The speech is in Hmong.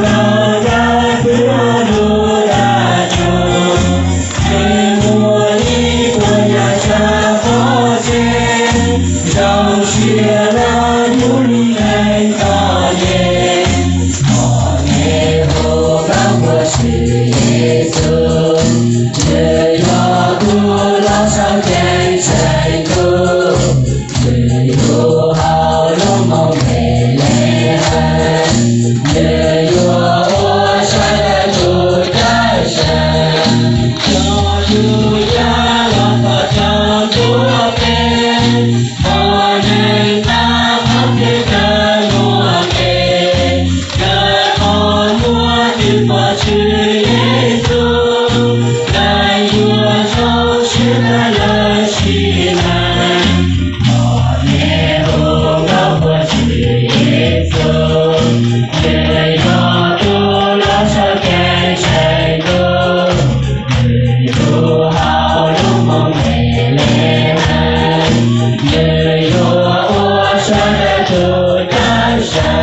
Los dag pw hauv lub qab tsuas, ces muaj ib puas nyab tshaj qhov tsev, zoo siab los yug li neeg txom nyem. Hom nej hu nkauj puag Tswv Yexus, nws yog tus los sau ceeb tsheej tug, nws yug hauv lub moos Npelehees, nws yuav ua sawv daws tus dawb seev. Cov yug yaj los thov cov ntuj peb, poj neeg tab qhov twg kawg muaj nqis, kawg qhov muaj tus poj Tswv Yexus, lawv yuav zoo siab tag lawv sim neej. Hom nej hu nkauj puag Tswv Yexus, nws yog tus los sau ceeb tsheej tug, nws yug hauv lub moos Npelehees, nws yuav ua sawv daws tus dawb seev.